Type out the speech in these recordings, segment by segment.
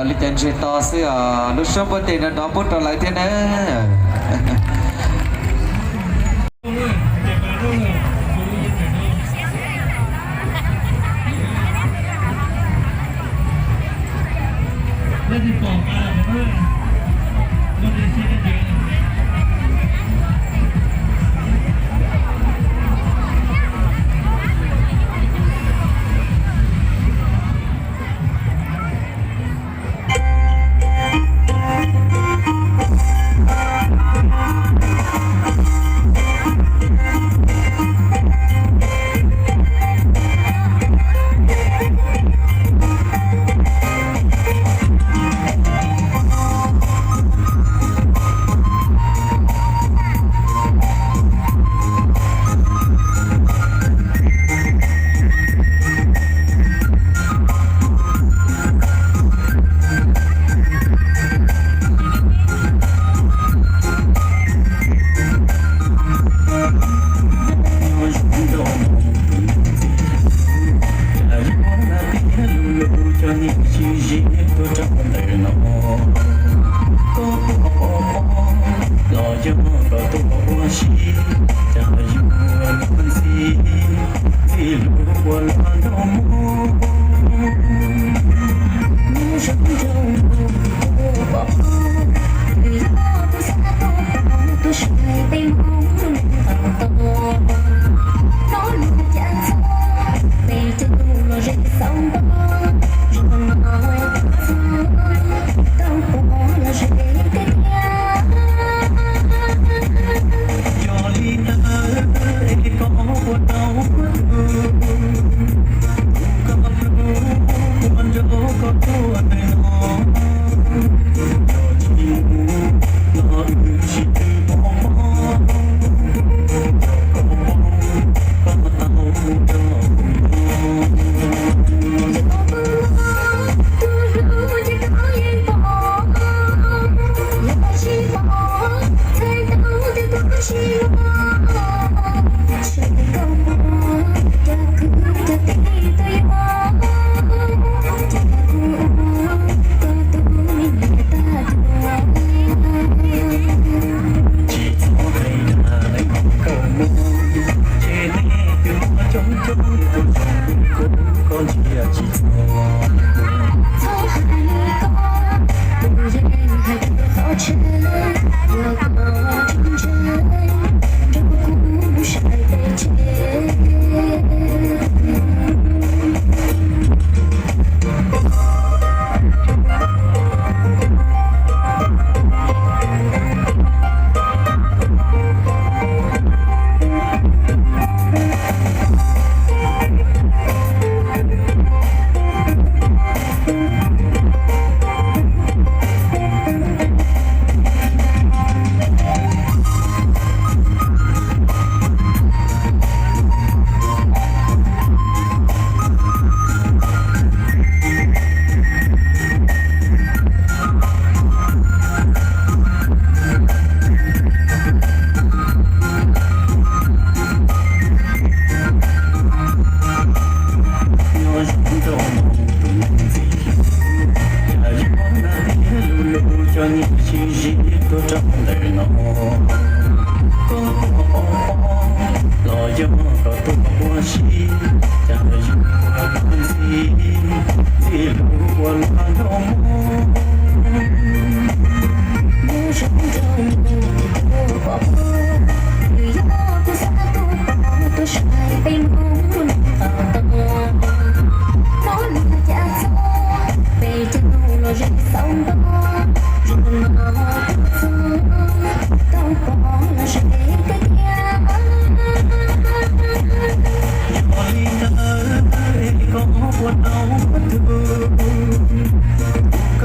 Li cas ntseg to xwb os, lub suab npuaj teg no nov pub rau lawv thiab na. Cov niam tsis zim tuaj rau ntawm no, koj puas pom los yog koj tuaj ua si, cas yuav luag ntxhi, ntxhi lus ua luag nrog mog. Nyob zoo rau kuv pom, twb yog kuv xav tau pom tus saib peb Hmoob lub neej tau tau. Hnub no cas txog peb cov tub los ze xauv npog, zoo no txog tau pom los ze tiag tiag. Yog li ntawd es koj puas tau ua tus, tus koj hlub, ua nrog koj tuaj ntawm no. Yog tsis mus los wb sib tw pom pom, yog koj pom, koj tau mus rau kuv no. Tus hlub ces koj yeej pom, yog koj tsis pom, txhais tau twb koj tsis muaj. Sawv daws koj muaj, cov kwv cov tij tuaj yuav, ces koj kuj ua, koj tus me niam tag cuag. Tsis txhob hais dag neeg koj muaj, ces nej twb muaj coob coob tuaj zoo kuv, koj ntsia tsis txog. Txhob hais li koj, kuv yeej hais tias qhov tsheb, yog koj tsis ntse, nrog kuv mus saib peb tsev. Nyob zoo rau tus ntxim hlub, cas yuav na tiag lub lub cov niam tsis zim tuaj rau ntawm no. Koj tuaj pom pom los yog koj tuaj ua si, cas yuav luag ntxhi, ntxhi lus ua luag nrog mog. Nyob zoo rau tus tuaj pom pom, twb yog kuv xav tuaj pom tus saib peb Hmoob lub neej tau tau. Hnub no cas txog peb cov tub los ze xauv npog, zoo no txog tau pom los ze tiag tiag. Yog li ntawd es koj puas tau ua tus, tus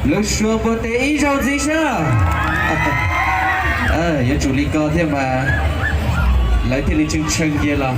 Lub suab npuaj tes ib zaug ntxiv sab. Yuav tsum li ko thiab mas lawv thiaj li tshee tshee cia los.